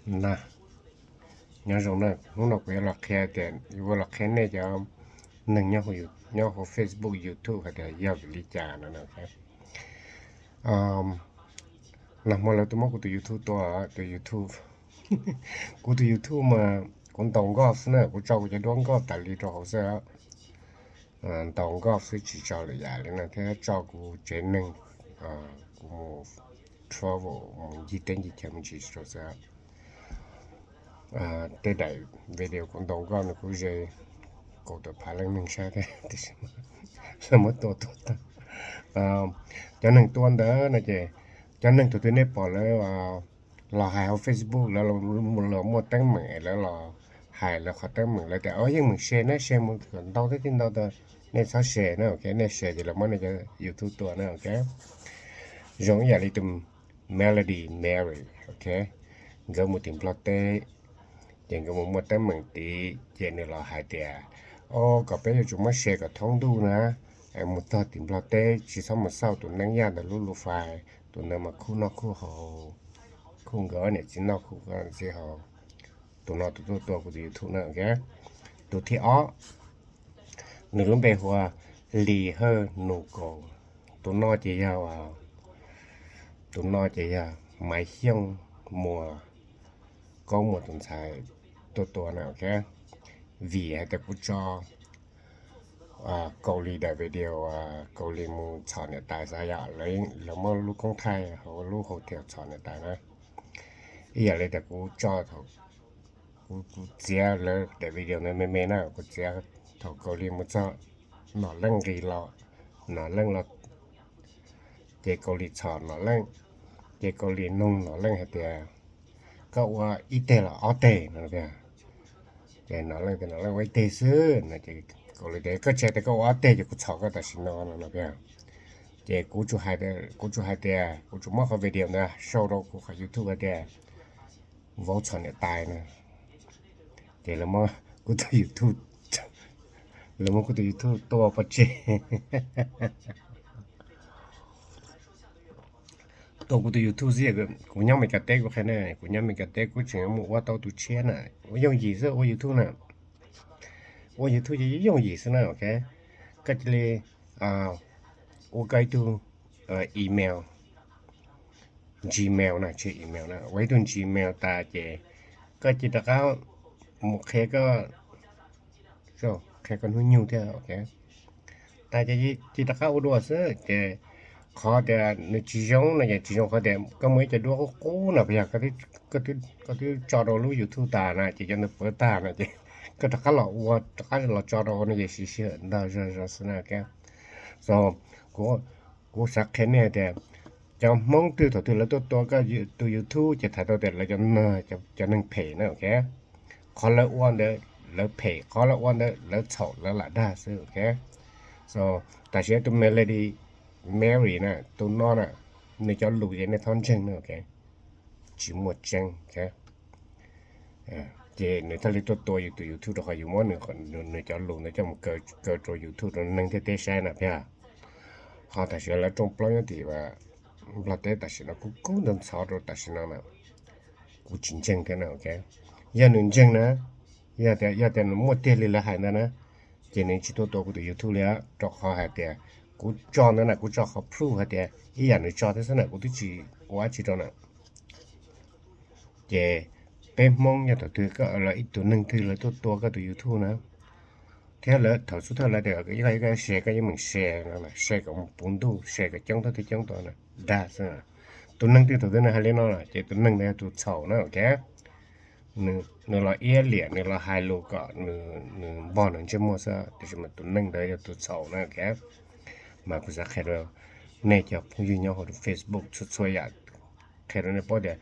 Na, nyob zoo na, hnub no kuv yuav los qhia tias, yuav los qhia nej cov neeg nyob hauv, nyob hauv Facebook, YouTube hais tias yog vim li cas no na. Nag hmo lawv twb muab kuv tus YouTube tua, tus YouTube, kuv tus YouTube mas kuv ntaus nkoj xwb na, kuv tso kuv cov duab nkoj tas li rau hauv xwb, ntaus nkoj xwb tsis tso lwm yam li na, thiab tso kuv tsev neeg, kuv mus travel mus ncig teb ncig chaw me ntsis rau xwb. Tej daim video kuv ntaus nkoj nws kuj ze kaum tawm phav leej neeg saib thiab, tiam sis lawv muab tua tuag tag. Cov neeg tua ntawd no ces cov neeg thaum twg nej pom lawv los hais hauv Facebook, lawv los muaj teeb meem, lawv los hais lawv qhov teeb meem, lawv tias o yeej meem share na, share mus kom ntau thiab thiaj ntau tau, nej txhob share na, ok, nej share ces lawv muab nej cov YouTube tua na, ok. Zoo ib yam li tus Melody Mary, ok, nkawd mus tim Nplog teb, ces nkawd mus muaj teeb meem tid ces nws los hais tias o kom peb yuav tsum muab share kom thoob ntuj na, mus txog tim Nplog teb tsis txhob mus xauj tus neeb yaj ntawd lub lus fais, tus ntawd mas khuj noj khuj haus, khuj nkawd niam txiv noj khuj nkawd txiv haus. Tus no tus tuaj tua kuv tus YouTube na, ok. Tus thib ob, nws lub npe hu ua Lis Hawj Nus Kaus. Tus no ces yog, tus no ces yog Maiv Xyooj Muas Kaub Muas tus ntxhais tuaj tua na, ok. Vim hais tias kuv tso Kaus Lim daim video Kaus Lim mus txhom niam tais xav yom, lawv muab lub koob thaij hauv lub hotel txhom niam tais na. Ib yam li tias kuv tso, kuv txiav lawv daim video ntawd me me na, kuv txiav thaum Kaus Lim mus txog Nom Leej nqis los, Nom Leej los, ces Kaus Lim txhom Nom Leej, ces Kaus Lim nug Nom Leej hais tias koj ua ib teg los ob teg no tiag. Ces Nom Leej tias Nom Leej ua ib teg xwb no, ces Kaus Lim tias koj tsis hais tias koj ua ob teg ces kuv txhom koj tam sim no no no tiag. Ces kuv tsuas hais tias kuv tsuas muab qhov video ntawd show rau kuv qhov YouTube hais tias vauv txhom niam tais na. Ces lawv muab kuv tus YouTube, lawv muab kuv tus YouTube tua pov tseg. Tua kuv tus YouTube xwb, kuv nyob Meskas teb kuv qhia ne, kuv nyob Meskas teb kuv tseem mus ua tau tus tshiab na. Ua yooj yim xwb ua YouTube na. Ua YouTube ces yooj yim xwb na, ok. Koj cia li ua koj ib tug email, Gmail na, tsis email na, ua ib tug Gmail tas ces koj cia rov qab mus qhia koj, qhia koj hnub nyoog thiab, ok. Tas ces cia rov qab ua dua xwb ces qhov tias nws tsis zoo no ces tsis zoo qhov tias koj muaj ib co duab qub qub no puas yog, koj twb tso rau lub YouTube tas na ces cov ntawd pawv tag no ces koj rov qab los ua, rov qab los tso rau no ces siv sij hawm ntau zog zog xwb na, ok. So kuv xav qhia nej tias cov Hmoob twg thaum twg lawv tuaj tua koj tus YouTube ces thaiv tau tias lawv cov, cov neeg phem na, ok. Qhov lawv ua ntawd lawv phem, qhov lawv ua ntawd lawv txhaum lawv lam dag xwb, ok. So tam sim no tus Melody Mary na, tus no na, nws cov lus ces nej txhob ntseeg na, ok. Tsis muaj tseeb, ok. Ces nws thiaj li tuaj tua yus tus YouTube rau qhov yus muab nws cov lus ntawd coj mus kaw rau YouTube rau neeg ntiaj teb saib na, thiab. Ho tam sim no lawv rooj plaub nyob tim Nplog teb tam sim no kuj kub ntxhov ntxhov rau tam sim no na. Kuv tsis ntseeg thiab na, ok. Yog nws ntseeg na, yog tias nws muaj tiag li lawv hais ntawd na, ces nws tsis tuaj tua kuv tus YouTube li, rau qhov hais tias kuv tso ntawd na, kuv tso qhov proof hais tias ib yam nws tso thiab xwb na, kuv twb tsis ua dab tsi rau na. Ces peb Hmoob yog thaum twg koj los ib tug neeg twg lawv tuaj tua koj tus YouTube na, thiab lawv thaum xub thawj lawv tias koj share, koj yeej meem share no, share kom mus puv ntuj, share kom coob tab thiaj coob tau na, dag xwb. Tus neeg twg thaum twg nws hais li no lawm ces tus neeg ntawd yog tus txhaum na, ok. Nws los iab liam, nws los hais lus kom nws npog nws ntsej muag xwb, tiam sis mas tus neeg ntawd yog tus txhaum na, ok. Mas kuv xav qhia rau nej cov phooj ywg nyob hauv Facebook txhua txhua yam, qhia rau nej paub tias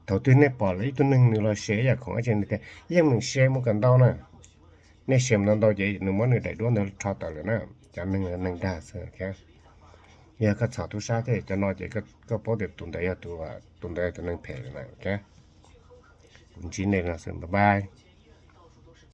thaum twg nej pom lawv ib tug neeg nws los share ib yam khoom dab tsi nws tias yeej meem share mus kom ntau na, nej share mus ntau ntau ces nws muab nws daim duab ntawd rho tawm lawm na. Cov neeg neeg dag xwb, ok. Yog koj txhaum tub sab thiab cov no ces koj paub tias tus ntawd yog, tus ntawd yog tus neeg phem lawm na, ok. Kuv ntsib nej no xwb, bye bye.